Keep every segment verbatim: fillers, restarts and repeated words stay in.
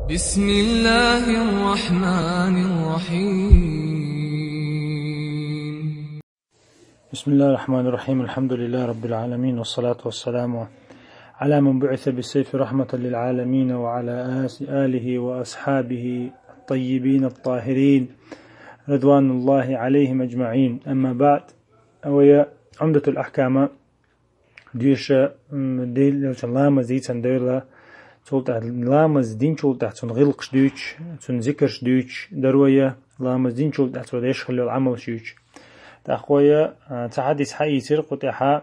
بسم الله الرحمن الرحيم. بسم الله الرحمن الرحيم. الحمد لله رب العالمين، والصلاة والسلام على من بعث بالسيف رحمة للعالمين، وعلى آس-، آله وأصحابه الطيبين الطاهرين، رضوان الله عليهم أجمعين. أما بعد، وهي عمدة الأحكام. Деша, м, Делан элчан ламаз дийцан дойла, цул тӀехьа ламаз динчул тӀехьа цун гӀиллакхаш дуьйцуш, цун зикарш дуьйцуш, дарвая, ламаз динчул тӀехьа цо деш хилла Ӏамалш юьйцуш. ТӀаккха вай, а, цхьа хьадис хьаийцира кху тӀехьа,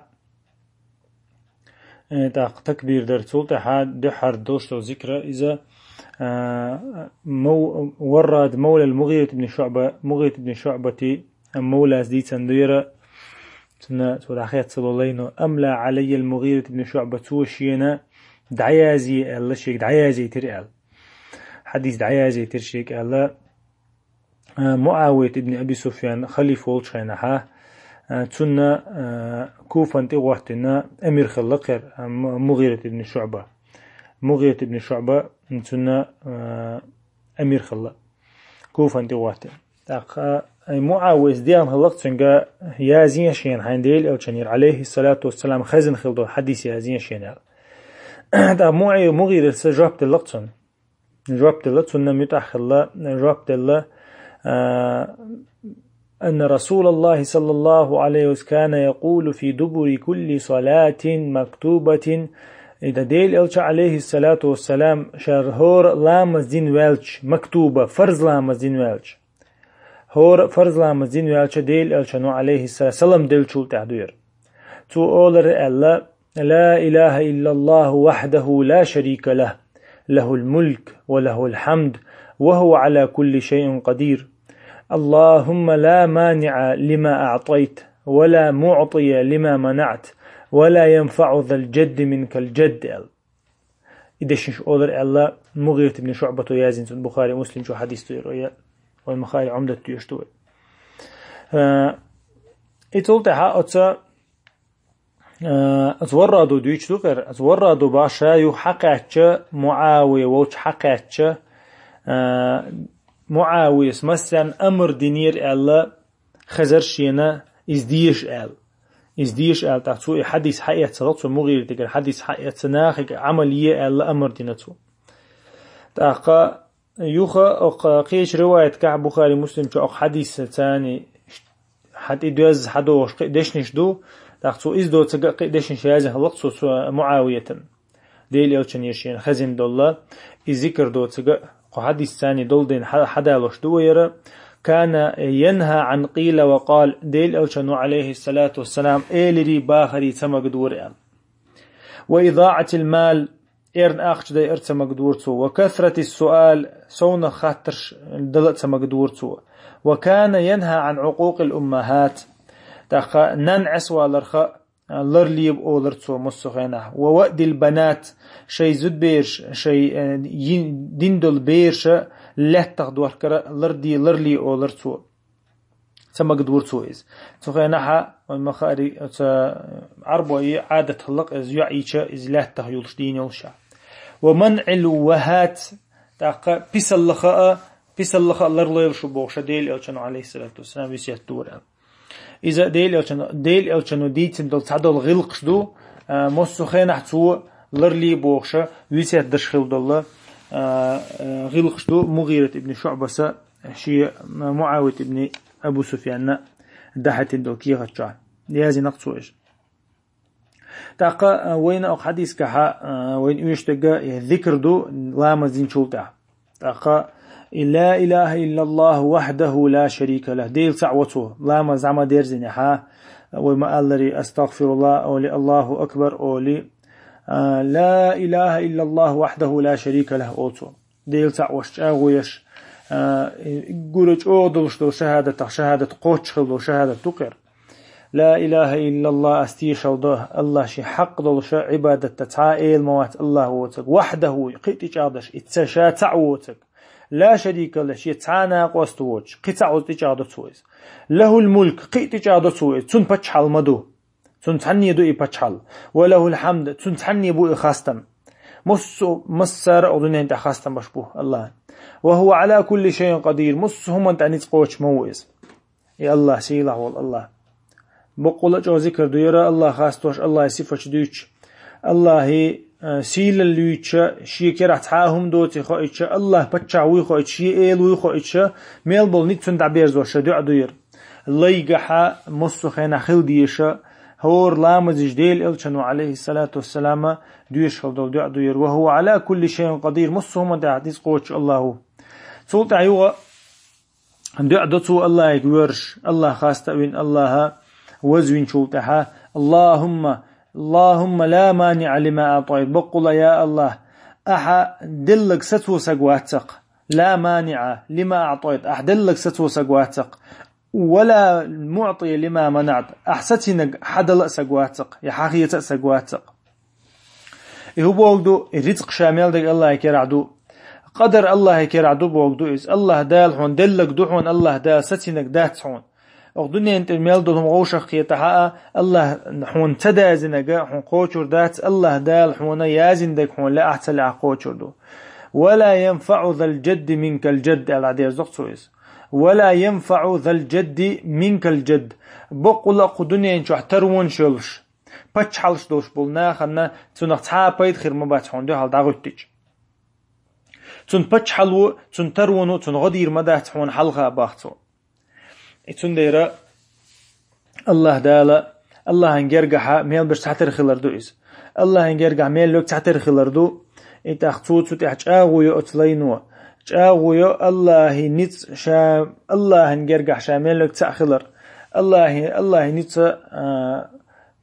э, тӀаккха такбир дар, цул тӀехьа дуьххьара долуш долу зикра иза, а, мав-, Варрад мавла ал-МугӀират ибн ШуӀба, МугӀират ибн ШуӀбати, а, мавлас дийцан дуьйра, Цунна цо дӀахецало лайно, амла Ӏалайя ал-МугӀират ибн ШуӀба, цо шена дӀаязе аьлла, шега дӀаязийтира аьлла. Хьадис дӀаязийтира шега аьлла, а, МуӀавият ибн Аби Суфьян халифа волчу хенахьа, а, цунна, а, Куфан тӀе гӀоттина амир хилла кхера, а, Му-, МугӀират ибн ШуӀба. МугӀират ибн ШуӀба цунна, а, амир хилла. Куфан тӀе гӀоттина. ТӀаккха, ай, МуӀавияс дегӀан хилла-кх цуьнга, язйина шена хьайн Делан элчанера, Ӏалайхиссалату вассалам, хезна хилла долу хьадис язйина шена аьлла. ТӀаккха МуӀи-, МугӀираса жоп делла-кх цунна. Жоп делла, цунна муьтӀахь хилла, жоп делла, а, أن رسول الله صلى الله عليه وسلم كان يقول في دبر كل صلاة مكتوبة. И да Делан элча, Ӏалайхиссалату вассалам, шара хӀора ламаз дина ваьлча, мактуба, фарз ламаз дина ваьлча. ХӀора фарз ламаз дина ваьлча Делан элчано, Ӏалайхиссалам, салам деллачул тӀаьхьа дуьйра. Цо олура аьлла: لا إله إلا الله وحده لا شريك له، له الملك وله الحمد وهو على كل شيء قدير. اللهم لا مانع لما أعطيت ولا معطي لما منعت ولا ينفع ذا الجد منك الجد. И дешнаш олура аьлла, МугӀират ибн ШуӀбато язйина цунна, Бухари, Муслим чу хьадис ду яра, я, вай ма хаара, Ӏумдат доьшуш ду вай. А, и цул тӀаьхьа оцу, а, оцу Варрадо дуьйцуш ду кхера, оцу Варрадо баша юха хьакхаьчча, МуӀавия волчу хьакхаьчча, а, МуӀавияс массарна амр динера аьлла, хезар шена иза деша аьлла. Иза деша аьлла, тӀаккха цо и хьадис хьаэццалла, цо МугӀиратигара хьадис хьаэцна, нахе Ӏамал е аьлла амр дина цо. ТӀаккха юха окху кхечу риваятехь Бухари, Муслим чу окху хьадис царна хьан тӀе доьзна хьадогӀуш кхин дешнаш ду, тӀаккха цо иза доцург а кхин дешнаш язйина хилла-кх цо, цо МуӀавиятан. Делан элчанера шена хезна долу и зикр доцург а, кху хьадис царна долу дин хьа-, хьадалош ду вай яра: كان ينهى عن قيل وقال, Делан элчано, Ӏалайхиссалату вассалам, элирий бахарий ца магадора аьлла. وإضاعة المال, эрна ахча дайар ца магадора цо. وكثرة السؤال, совнах хаттарш дала а ца магадора цо. وكان ينهى عن عقوق الأمهات, тӀаккха нанна Ӏесваларх а ларлеба олура цо массо а хенахь. ووأد البنات, шайн зудбераш, шайн, э, йин-, дина долу бераш лаьттах дохкар а ларде, ларле олура цо. Ца магадора цо иза. Цу хенахьа, вай ма хаара, оцу Ӏарбойн Ӏадат хилла-кх иза, йоӀ йича, иза лаьттах юлуш дийна йолуш. ومنع الوهات, тӀаккха писаллах а, писаллах а ларлойла шу бохуш а Делан элчано, Ӏалайхиссалату вассалам, весет дора аьлла. Иза Делан элчано, Делан элчано дийцина долу цхьадолу гӀиллакхаш ду, а, массо а хенахь цо ларле бохуш а весет деш хилла долу, а, а, гӀиллакхаш ду МугӀират ибн ШуӀбаса шен МуӀавият ибн Абу Суфьянна дахьийтина долу кехат чохь. Язйина-кх цо иза. ТӀаккха, а, вайна окху хьадисехь, а, вайна оьшуш дерг а, э, зикр ду ламаз динчул тӀаьхьа. ТӀаккха и لا إله إلا الله وحده لا شريك له, Дела цхьаъ ву цо, ламаз дӀа ма дерзинехь, вай ма-аллара, أستغفر الله олий, الله أكبر олий, а, لا إله إلا الله وحده لا شريك له олу цо. Дела цхьаъ волуш чӀагӀо еш, а, гура чӀогӀа долуш долу шахӀадатах шахӀадат, кхоччуш хилла долу шахӀадат ду кхера. لا إله إلا الله, ас тешалла до, АллахӀ шен хьакъ долуш а Ӏибадатта цхьа а эла ма вац АллахӀ воцург, وحده, кхин а тӀечӀагӀдеш, и ца ша цхьаъ воцург, لا شريك له, шен цхьа а накъост воцуш, кхин цхьаъ волуш тӀечӀагӀдо цо иза. له الملك, кхин а тӀечӀагӀдо цо иза, цуьнан паччахьалла ма ду. Цуьнан цхьанне ду и паччахьалла. وله الحمد, цуьнан цхьанне бу и хастам. Массо, массара а дуьнен тӀехь хастам беш бу Аллахьан. «Ва хӀува Ӏала кулли шайин къадир», массо хӀуман тӀехь ницкъ кхочуш ма ву иза. И Аллахь, сийлахь волу Аллахь. Баккъала а чӀогӀа зикр ду яра Аллахь хастош, Аллахьан сифаташ дуьйцуш, Аллахьан, э, сийлалла юьйцуш, шен керахь цхьа а хӀума доций хоуьйтуш, Аллахь паччахь вуй хоуьйтуш, шен эла вуй хоуьйтуш, мел болу ницкъ цунна дӀаберзош дуьа ду яра. Лайгахь массо хенахь хила дезаш, хӀора ламазаш Делан Элчано, Ӏалайхиссалату вассалама, доьшуш хила долу дуьа ду яра. «Ва хӀува Ӏала кулли шайин къадир», массо хӀуман тӀехь ницкъ кхочуш Аллахь ву. Цул тӀаьхьа юха дуьа до цо Аллахьига воьрзуш, Аллахь хаста а вина, Аллахьа вазвинчул тӀаьхьа: «Аллахумма, Аллахумма ла маниӀа лима аӀтайт». Баккъала, я Аллахь, ахьа делларг сацо саг вац-кх. «Ла маниӀа лима аӀтайт», ахьа делларг сацо саг вац-кх. «Ва ла муӀтия лима манаӀт», ахьа сацийнарг хьан дала а саг вац-кх, я хьан хеца а саг вац-кх. И хӀун бохург ду? И рицкъ ша мел дерг Аллахьан керахь ду. Къадар Аллахьан керахь ду бохург ду иза. Аллахь Дала хьуна делларг ду хьуна, Аллахь Дала сацийнарг дац хьуна. Оха дуьнен тӀера мел долу хӀума вовшахкхетахь а, Аллахь хьуна ца даздинарг хьуна кхочур дац, Аллахь Дала хьуна яздинарг хьуна лаахь а ца лаахь а кхочур ду. «Ва ла янфаӀу зал джадди минкал джадд», аьлла дерзо-кх цо иза. «Ва ла янфаӀу зал джадди минкал джадд». Баккъала а кху дуьнен чохь таронаш йолуш, паччахьаллаш долуш болу нахана цунах цхьа а пайда хир ма бац хьуна дуьхьал дӀагӀуьттича. Цунна паччахьалла, цунна тароно, цунна гӀо дийр ма дац хьуна хьалха, боху цо. И цундела Аллахь Дала, Аллахьан гергахь мел берш цхьатера хилар ду иза. Аллахьан гергахь мел верг цхьатера хилар ду. И тӀаккха цо цу тӀехь чӀагӀо йо оцу лайно. ЧӀагӀо йо Аллахьан ницкъ ша, Аллахьан гергахь ша мел верг цхьаъ хилар. Аллахьан, Аллахьан ницкъ, а,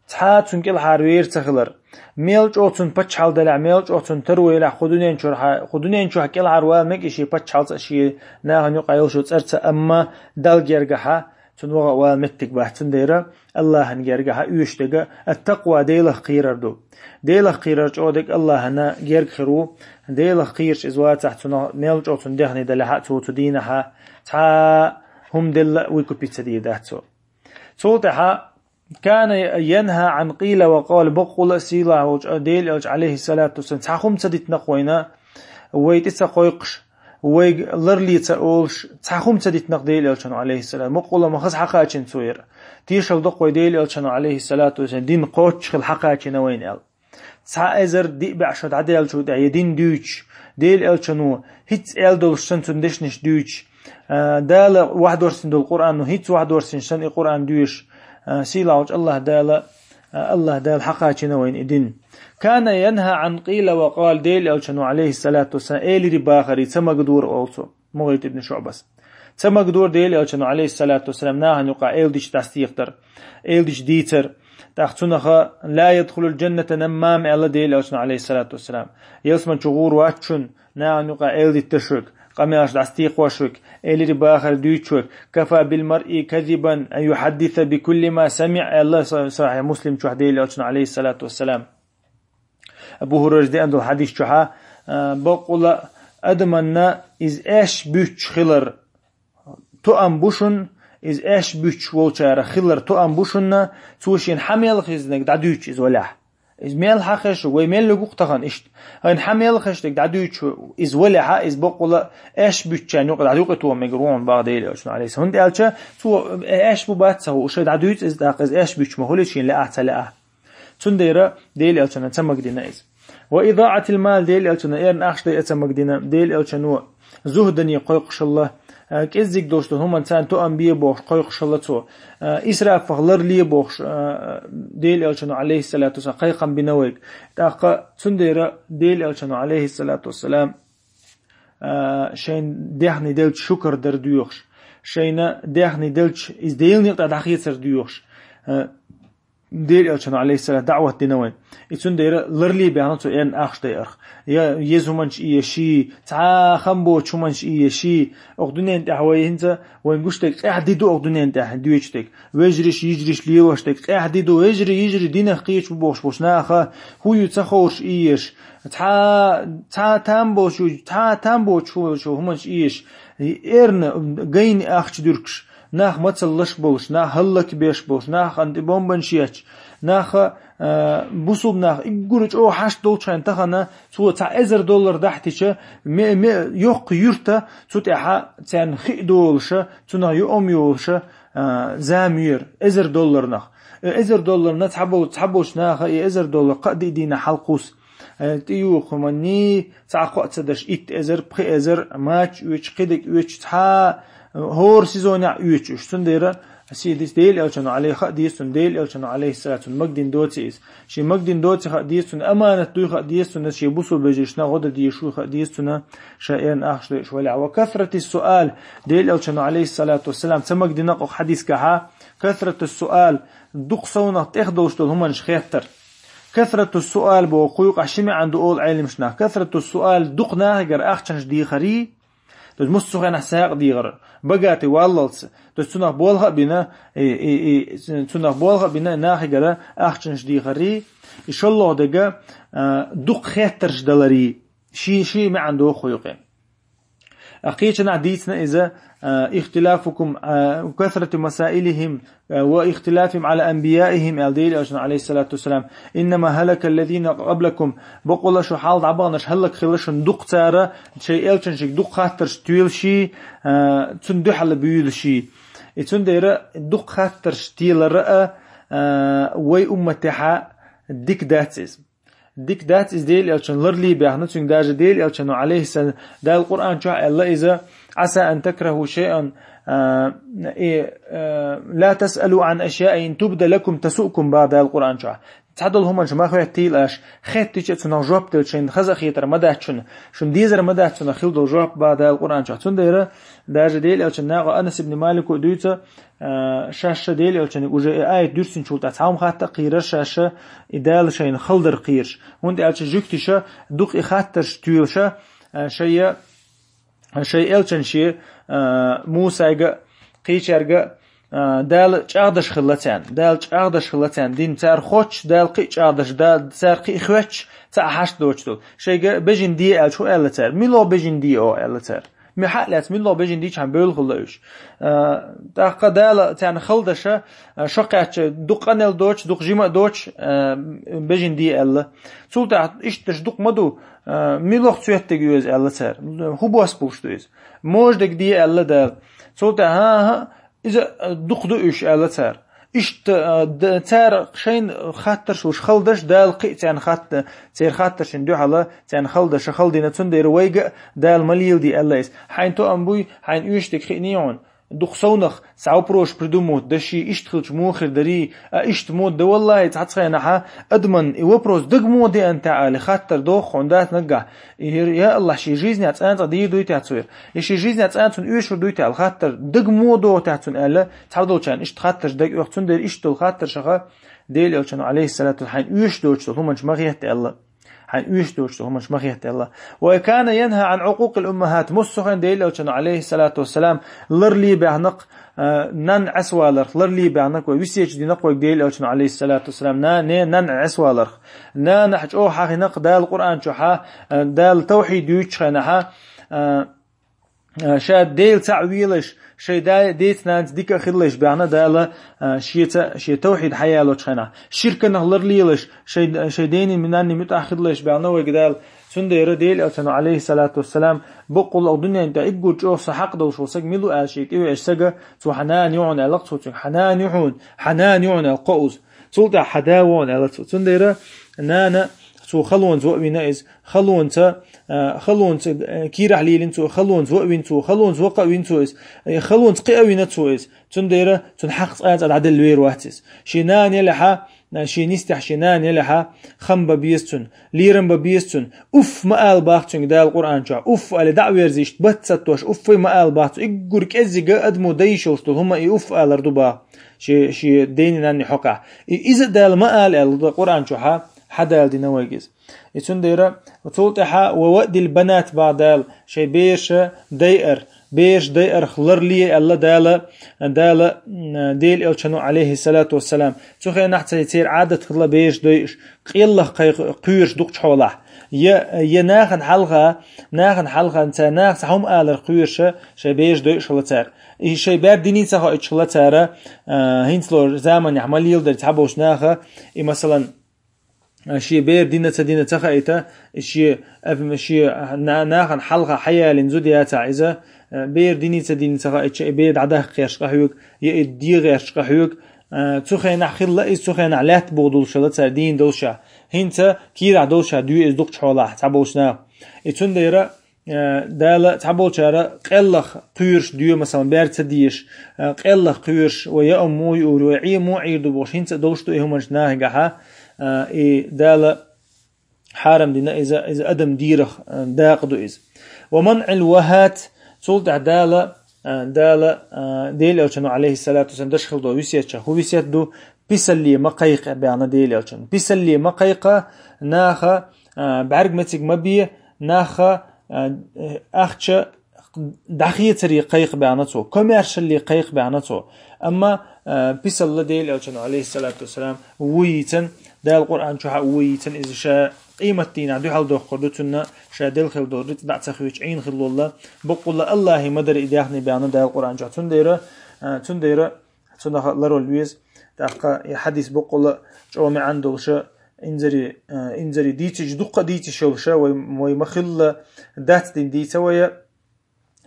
цхьа а цунна кӀелхьара вер ца хилар. Мел чӀогӀа цунна паччахьалла далахь, мел чӀогӀа цунна таро елахь, кху дуьнен чохь, кху дуьнен чохь кӀелхьара вала мега и шен паччахьаллаца а, шен нахана юкъахь йолуш йолу цӀарца, амма Далла гергахь цунна ваха а вала меттиг бац. Цундела Аллахьан гергахь оьшуш дерг ат-такъва, Делах кхерар ду. Делах кхерар чӀогӀа дерг Аллахьан герга хир ву. Делах кхераш иза вацахь, цунах мел чӀогӀа цунна дехне далахь а, цо цу дийнахь цхьа а хӀума делла а выкупить ца дийр дац цо. Цул тӀаьхьа: «Кана янхӀа Ӏан къийла ва къал», баккъала а сийлахь волчу Делан Элча, Ӏалайхиссалату вассалам, цхьа хӀума ца дитина-кх вайна, вай тӀе ца кхойкхуш, вайга ларле ца олуш, цхьа хӀума ца дитина-кх Делан Элчано, Ӏалайхиссалам. Баккъала а ма хаза хьакхачийна цо яра. Тешалла до-кх вай Делан Элчано, Ӏалайхиссалату вассалам, дин кхоччуш хила хьакхачийна вайна аьлла. Цхьа эзар диъ бӀе шо дӀадаьллачул тӀаьхьа я дин дуьйцуш, Делан Элчано хӀинцца аьлла долуш санна цуьнан дешнаш дуьйцуш, а, Дала вахьдорсийна долу Къуръано хӀинцца вахьдорсийна санна и Къуръан доьшуш, а, сийлахь волчу Аллахь Дала, а, Аллахь Дала хьакхачийна вайна и дин. «Кана янхӀа Ӏан къийла ва къал», Делан Элчано, Ӏалайхиссалату вассалам, элира бахарий ца магадора олу цо. МугӀират ибн ШуӀбас. Ца магадора Делан Элчано, Ӏалайхиссалату вассалам, нахана юкъахь эладитанаш дӀасадекхадар, эладитанаш дийцар. ТӀаккха цунах: «Ла ядхулул джанната наммам», аьлла Делан Элчано, Ӏалайхиссалату вассалам. Ялсамани чу гӀур вац шуна нахана юкъахь эладитанаш верг, къамелаш дӀасадекхош верг. Элира бахарий дуьйцуш верг. «Кафа бил маръи казибан ан юхьаддиса би кулли ма самиӀ», аьлла Са-, Сахьихь Муслим чохь Делан Элчано, Ӏалайхиссалату вассалам. Абу ХӀурайрас деана долу хьадис чохь, а, баккъала а адаманна иза аьшпаш буьттуш хилар тоам бу шуна, иза аьшпаш буьттуш волчарах хилар тоам бу шуна, цо шена хьан мел хезнарг дӀадуьйцуш иза валахь. Иза мел хьан хезаш, вай мел луьгу-кх тахана иштта. Хьайна хьан мел хезаш дерг дӀадуьйцуш иза валахь, иза баккъала а аьшпаш буьттучарна юкъа дӀа-, юкъа тоам мегар ву хьуна, боху Делан Элчано, Ӏалайхиссалам. ХӀунда аьлча цо аьшпаш бу бац ца хууш, шайн дӀадуьйцу иза, тӀаккха иза аьшпаш буьттуш ма хуьлу, шена лаахь а ца лаахь а. Цундела Делан Элчано ца магадина иза. «Ва идаӀатил мал», Делан Элчано эрна ахча дай а ца магадина, Делан Элчано зухӀдане кхойкхуш хилла, а, кӀеззиг долуш долу хӀуманца тоам бе бохуш кхойкхуш хилла цо, а, исрафах ларле бохуш, а, Делан Элчано, Ӏалайхиссалату вассалам, кхайкхам бина вайга. ТӀаккха цундела Делан Элчано, Ӏалайхиссалату вассалам, а, шайна даьхни делча шукар дар доьхуш, шайна даьхни делча иза Делан некъа тӀехь дӀахецар доьхуш, а, Делан Элчано, Ӏалайхиссалам, даӀват дина вайна. И цундела ларле баьхна цо эрна ахча дайарх. Я еза хӀуманаш ийе ший, цхьа а хам боцу хӀуманаш ийе ший. Оха дуьнен тӀехь вай хӀинца, вайна гуш дерг къаьхьа ди ду оха дуьнен тӀехь доьчу дерг. Вежариш, йижариш лелош дерг къаьхьа ди ду. Вежарий, йижарий динах кхеташ бу бохуш болчу наха хӀун ю ца ховш ийеш. Цхьа, цхьа там боцу, цхьа там боцу хӀуманаш ийеш. Эрна гайна ахча дуьркуш. Нах мацаллаш болуш, нах хӀаллакбеш болуш, нах къантӀе бомбанаш етташ, нах, а, а, бусулба нах иггур чӀогӀа хьашт долчхьан тахана, цо цхьа эзар доллар дахьтича, ме-, ме-, йоккха юрта, цу тӀехьа царна хи долуша, цунах юам йолуша, а, зама йора, эзар долларнах. Э, эзар долларна цхьабол-, цхьаболчу наха и эзар доллар кхаа ди дийна хьалкхус. Э, тӀеюху манни, цхьа кхоъ ца даш, итт эзар, пхи эзар, мача оьчу, кхидиг оьчу, цхьа, э, хӀора сезонехь оьчуш. Цундела, сийдис Дела элчано алейха дийсун, Дела элчано алейхиссалатун магдин доци иза. Ши магдин доци ха дийсун, аманат дуй ха дийсун, ши бусул бежишна гӀода дийшу ха дийсуна, ша эрна ахш дойш валя. Ва касрати суал, Дела элчано алейхиссалату вассалам, ца магдина къох хьадискаха, касрати суал, дукха совнах тӀех долуш долу хӀуманаш хеттар. Касрату суал боху кхуьйкъахь ши маьӀна ду олу Ӏеламаш нах. Касрату суал дукха нахигара ахчанаш дийхарий, то есть муссу хенахь сагӀа дийхар, багати валлалца, то есть цунах болха а бина, и, и, и, цунах болха а бина нахигара ахчанаш дийхарий, и шоллогӀ дега, а, дукха хеттарш даларий, ши, ши маьӀна доху кхуьйкъе. А кхечанахь дийцина иза, а, ихтилафукум, а, касрати масаилихим, а, ва ихтилафим ала анбияихим, аьлла Дела элчано, алейхиссалату вассалам, иннама халака аллазина къаблакум, бакъула шу хьал дӀабаханаш хӀаллак хилла шун дукха цара, шайн элчаншиг дукха хаттарш тоьлуший, а, цун дуьхьала буьйлуший. И цундела дукха хаттарш телара а, а, вай умматехьа дика дац иза. Дика дац иза Дела элчан ларлий баьхна, цуьнга даже Дела элчано, алейхиссалам, Дала Къуръан чохь аьлла иза, «Аса ан такраху шайъан, а, и, а, ла тасъалу ан ашяа ин тубда лакум тасукум», бах Дала Къуръан чохь. Цхьадолу хӀуманаш ма хеттийла аш, хеттича а цунах жоп делча шайна хаза а хетар ма дац шуна, шуна дезар ма дац цунах хила долу жоп, бах Дала Къуръан чохь. Цундела даже Дела элчан накъо Анас ибн Малико дуьйцу, а, шаьш ша Дела элчаниг уже и аят дуьрсинчул тӀаьхьа цхьа хӀума хатта а кхийрар шаьш ша, и Дала шайна халдар кхийраш. ХӀунда аьлча жуьгтиша дукха и хаттарш тоьлуша, а, шайя, шайн элчан шен, а, Мусайга, кхечаьрга, а, Дала чӀагӀдаш хилла царна. Дала чӀагӀдаш хилла царна. Дин цара хоттуш, Дала кхин а чӀагӀдаш, Дала цара кхин а хоьттуш, цхьа а хьашт доцуш долу. Шайга бежина де аьлча, хӀун аьлла цара? Мила бежина де оха аьлла цара. Мехьа а лаьцна, милла бежина дийчхьана бевлла хилла уьш. А, тӀаккха Дала царна халдаша, а, шо кхаьчча, дукха къанел доцуш, дукха жима а доцуш, а, бежина де аьлла. Цул тӀаьхьа иштта дерш дукха ма ду, а, милох цоьттиг оьза аьлла цара. ХӀун бос буш ду иза? Мождиг де аьлла Дала. Цул тӀаьхьа, хӀан, хӀан, иза, а, дукха ду уьш аьлла цара. Иштта, а, д-, цара шайна хаттарш луш халдаш, Дала кхин а царна хатта, церан хаттаршна дуьхьала, царна халдаша халдина, цундела вайга а Дала ма леладе аьлла иза. Хьайн тоам буй, хьайн оьшург хиъний хьуна? Дукха совнах, цхьа вопросаш придумать даший, иштта хилча муха хир дарий, а иштта мо дан валлахӀи, цхьацца хенахьа адаман и вопрос дага мо деана тӀе али хаттар доху хьуна дац наггахь. И хӀара, я АллахӀ, шен жизнь цӀанцӀа дийр дуй тӀе цуьра? И шен жизнь цӀанцун оьшур дуй тӀе али хаттар дага мо доху тӀе цунна аьлла, цхьадолчарна иштта хаттарш дага оьху, цундела иштта долу хаттаршаха Дела элчано, алейхиссалату, хьайн оьшуш доцуш долу хӀуманаш ма хетта аьлла. Хьайн оьшуш доцуш долу хӀуманаш ма хетта аьлла. Ва кана янха ан укъукъил уммахат. Муссухайн Дела элчано, алейхиссалату вассалам, ларлий баьхнакх, а, нан Ӏесваларх, ларлий баьхнакх, вай висечу динакх вайга Дела элчано, алейхиссалату вассалам, на-, не, нан Ӏесваларх. Нанахь чӀогӀа хьахинакх Дала Къуръан чохьа, а, Дала тавхьид юьйцучу хенахьа, а, а, ша Дела цхьаъ велаш, шайн да-, деца-нанца дика а хиллайш баьхна Дала, а, шеца, шен тавхьид хьаялочу хенахь. Ширканах ларлелаш, шайн, шайн дени-нанни муьтӀахь хиллайш баьхна вайга Дала. Цундела Дела элчано, алейхиссалату вассалам, баккъулла дуьнен тӀе иггур чӀогӀа со хьакъ долуш волу саг мила ву аьлла шега тӀевеаш сага, цо хьан нана ю хьуна аьлла цо цуьнга, хьан нана ю хьуна, хьан нана ю хьуна аьлла кхо уз. Цул тӀаьхьа хьан да ву хьуна аьлла цо. Цундела нана цо халонца ваъ вина иза, халонца, а, халонца, а, кийрахь лелина цо, халонца ваъ вина цо, халонца вакха а вина цо иза, э, халонца кхиа вина цо иза. Цундела цунна хьакъ цкъа а цкъа дӀаделла вер вац иза. Шен нана елахьа, а, шен нистехь шен нана елахьа, хам бан беза цунна, лерам бан беза цунна. Уф ма ала бах цуьнга Дала Къуръан чохь. Уф али дӀа а верзийш, бац ца тош, уф ма ала бах цуьнга. Иггур кӀеззига адамо дайшалш долу хӀума и уф алар ду бах. Шен, шен дени-нанни хьокъахь. И иза Дала ма ала аьлла Къуръан чохьа, хьан Дала дина вайга иза. И цундела, цул тӀаьхьа ва ваъдил банат бах Дала, шайн бераша дайар, бераш дайарх ларле аьлла Дала, Дала, м, Дела элчано, алейхиссалату вассалам. Цу хенахь цай церан Ӏадат хилла бераш дайуш, къеллах кхай-, кхоьруш дукхучу хьолахь. Я, я нахана хьалха, нахана хьалха, цара наха цхьа хӀума алар кхоьруша, шайн бераш дайуш хилла цара. И шайн бер диний ца хоуьйтуш хилла цара, а, хӀинцалора заманехь ма леладара цхьаболчу наха, и, масалан, шен бер дина ца дина ца хаийта, шен, шен на-, нахана хьалха хьаялина зуда яцахь иза, бер дини ца дини ца хаийта, и бер дӀадаккха гӀерташ къахьоьгу, я и де гӀерташ къахьоьгу. Цу хенахь хилла иза, цу хенахь лаьтта бухадолуш хилла цара дийна долуш. ХӀинца кийрахь долуш дуьйцу иза дукхачу хьолахь цхьаболчу наха. И цундела Дала цхьаболчара къеллах кхоьруш дуьйцу, масала, бер ца дезаш, къеллах кхоьруш, вай яа муха юур, вай Ӏе муха Ӏийр ду бохуш, хӀинца а долуш ду и хӀуманаш нахехь, и Дала хьарам дина иза, иза адам дийрах дакъа ду иза. Ва манъил вахат, цул тӀаьхьа Дала, Дала, Делан Элчано, алейхиссалату вассалам, даш хила долу весет чохь. ХӀун весет ду? Писалле ма кхайкха баьхна Делан Элчано. Писалле ма кхайкха, наха, бӀаьрг мециг ма бе, наха, ахча дӀахецаре кхайкха баьхна цо, комаьршалле кхайкха баьхна цо. Амма писалла Делан Элчано, алейхиссалату вассалам, ву йийцина, Дала Къуръан чохь а ву йийцина, иза ша къематдийнахь дуьхьал доккхур ду, цунна ша делла хила долу рицкъ дӀа ца хьоьжуш Ӏийна хилла волла, баккъалла Аллахьан ма дара и даьхни баьхна Дала Къуръан чохь. Цундела, цундела цунах ларвала веза. ТӀаккха и хьадис баккъалла чӀогӀа маьӀна долуша, инзаре, инзаре дийцича, дуккха а дийцича йолуша, вай, вай ма-хилла, дац дина дийца вай.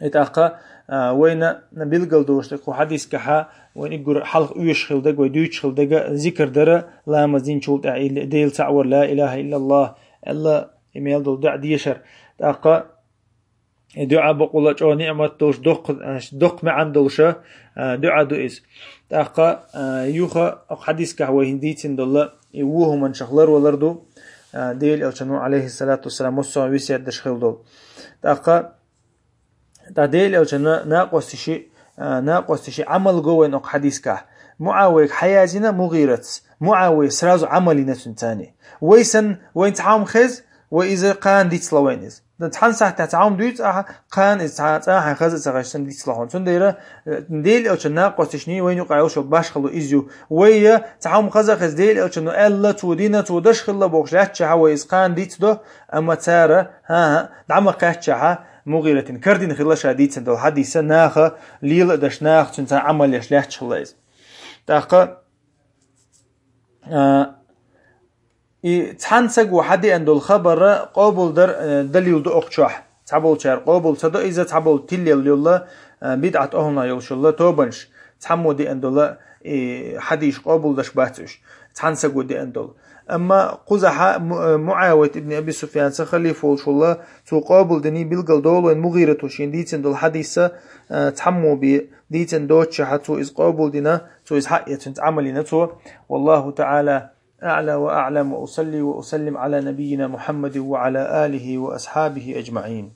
И тӀаккха вайна билгал долуш дерг кху хьадисехь, вайна уггар хьалха оьшуш хила дерг, вай дуьйцуш хила дерг, зикр дара, ламаз динчул тӀаьхьа и Дела цхьаъ вар, ла илаха иллаллах аьлла, и мел долу дуьа дешар. ТӀаккха и дуьа баккъалла чӀогӀа ниъмат долуш, доккха, доккха маьӀна долуша дуьа ду иза. ТӀаккха юха хьадисехь вай хӀинца дийцина долу и ву хӀуманашах ларвалар ду, Делан Элчано, алейхиссалату вассалам, массо а весет даш хила долу. ТӀаккха ТӀаккха Делан Элчанан накъосташи, накъосташи Ӏамал го вайна окху хьадисехь. МуӀавияга хьаязйина МугӀирас. МуӀавия сразу Ӏамал йина цуьнан царна. Вай санна, вайна цхьа хӀума хеза, вай иза кхана дицло вайна иза. Цхьана сахьтехь цхьа хӀума дуьйцу ахьа, кхана иза цхьа цӀахьа хеза а ца хезаш санна дицло хьуна. Цундела Делан Элчанан накъосташний вайна юкъахь йолуш йолу башхалла иза ю. Вай я цхьа хӀума хаза а хеза Делан Элчано аьлла, цо дина, цо даш хилла бохуш лаьттачехь вай иза кхана дицдо, амма цара, хӀан-хӀа, дӀа ма кхаьччехь, МугӀиратин кардина хилла ша дийцина долу хьадиса, наха лела а даш, наха цуьнца Ӏамал еш лаьтташ хилла иза. ТӀаккха, а, и цхьана саго хьадеана долу хабар къобалдар, э, далил ду окху чохь. Цхьаболчара къобал ца до иза, цхьаболу тиллел йолла, э, бидӀат охӀлунах йолуш йолла тобанаш. Цхьаммо деана долу и хьадийш къобалдаш бац уьш. Цхьана саго деана долу. Амма кхузахьа Му-, э, МуӀавият ибн Аби Суфьян сан халифа волуш волла, цо къобалдиний билгал долу вайн МугӀирато шен дийцина долу хьадиса, э, цхьаммо бе дийцина доццушехьа, цо иза къобалдина, цо иза хьаэцна, цуьнца Ӏамал йина цо. Валлаху таӀала аӀла ва аӀлам, ва усалли ва усаллим Ӏала набиййина Мухьаммадин ва Ӏала алихи ва асхьабихи аджмаӀин.